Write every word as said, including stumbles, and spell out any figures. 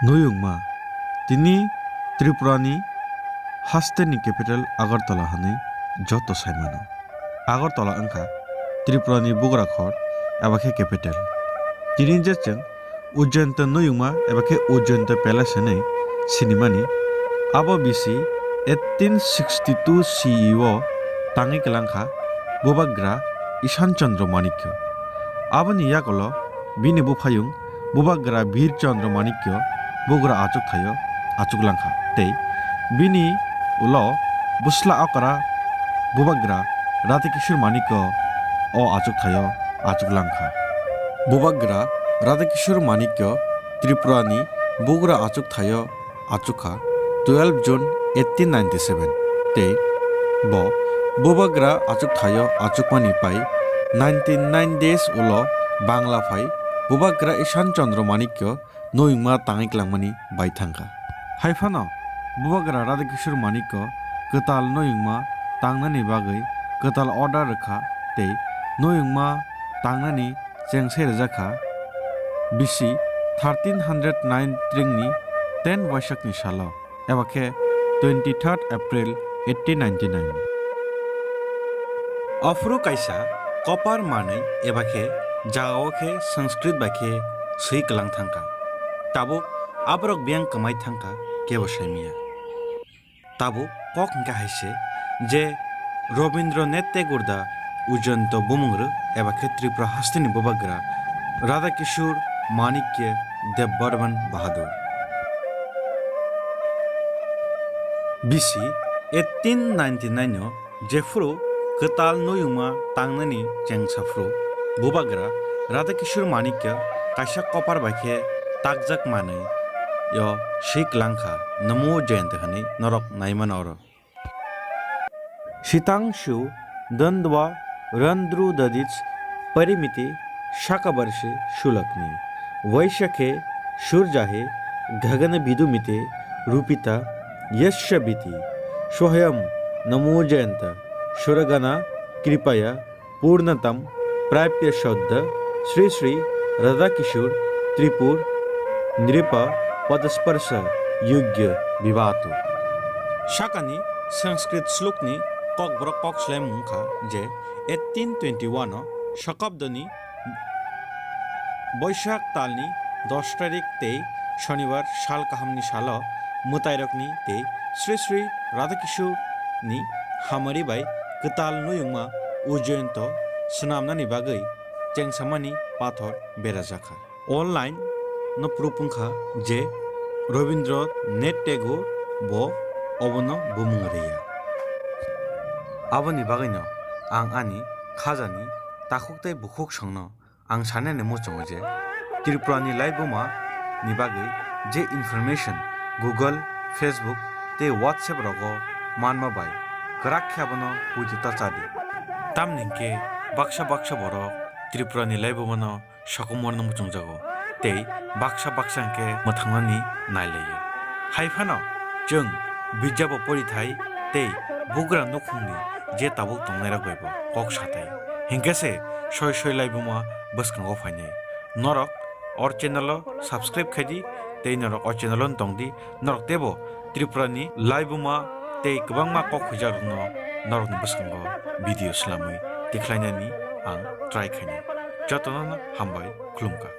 Noyungma, tini Tripura ni haste ni capital Agartala hwnwi joto sai mano. Agartala wngkha Tripura ni bugra khor eba khe capital. Tini je chwng Ujjayanta Noyungma eba khe Ujjayanta Palace hwnwi sinimani, abo bisi eighteen sixty two C E o tangwi kwlangkha Bubagra Ishan Chandra Manikya. Aboni yagulo bini buphayung Bubagra Bir Chandra Manikya bugra achukthaio achuklangkha tei bini ulo bwsla okra Bubagra Radha Kishore Manikya o achukthaio achuklangkha. Bubagra Radha Kishore Manikya Tripura ni bugra achukthaio achukha twelve June eighteen ninety seven tei bo Bubagra achukthaio achukmani pai ninety nine days ulo Bangla phai Bubagra Ishan Chandra Manikya Noyungma tangwi klangmani bai thangkha. Hai phano Bubagra Radha Kishore Manikya kwtal Noyungma tangnani bagwi kwtal order rwkha tei Noyungma tangnani chengsai rwjakha bisi thirteen hundred nine tringni ten Baisakni salo, eba khe twenty third April eighteen ninety nine. Aphuru kaisa kopar manwi eba khe jagao khe Sanskrit bai khe swi kwlang thangkha. Tabuk aborok biyang kwmai thangkha kebo saimanya. Tabuk kok hwnkhe hai se je Rabindranath Tagore da Ujjayanta bumung rw eba khe Tripura hasteni bubagra Radha Kishore Manikya Debbarman Bahadur. Bisi eighteen ninety nine o jephuru kwtal Noyungma tangnani chengsaphuru bubagra Radha Kishore Manikya kaisa kopar bai khe takjak manwi o swi kwlangkha Namo Jayanta hwnwi norok naimano oro. Shitangshu dandva randru dadits parimite shakabarse sulakni. Vaishakhe surjahe gagana vidumite rupita yasya viti. Sohayam namo jayanta suragana kripaya purnatam prapya sadda Sri Sri Radha Kishore Tripur Nripa Padasparsa Yugya Vivatu. Sakani Sanskrit slokni kokborok kok swlaimung wngkha je eighteen twenty one o Shakabdani Boisak talni dos tarik tei Shonibar sal kahamni salo mwtairokni tei Sri Sri Radha Kishore ni hamari bai kwtal Noyungma Ujjayanta swnamnani bagwi chengsamani pathor berajakha. Online no proof wngkha je Rabindranath Tagore bo obono bumung rwya. Aboni bagwino ang ani khajani takhuk tei bukhuk songno ang sanani muchungo je Tripura ni laibuma ni bagwi je information Google, Facebook tei WhatsApp rogo manma bai kwrak khe abono puitu ta chadi. Tamni hwnkhe baksa baksa borok Tripura ni laibuma no sokomorno muchungjago tei baksa baksa hwnkhe mwthangnani nailaio. Hai phano chwng bijabo porithai tei bugra nukhungni je tabuk tongnairok bai bo kok sathai. Hinkhe se soi soi laibuma bwskango phainai. Norok or channel o subscribe khaidi tei norok o channel o tongdi. Norok teibo Tripura ni laibuma tei kwbangma kok huijakrokno norokni bwskango video swlamwi tikhlainani ang try khainai. Jotono hambai khulumkha.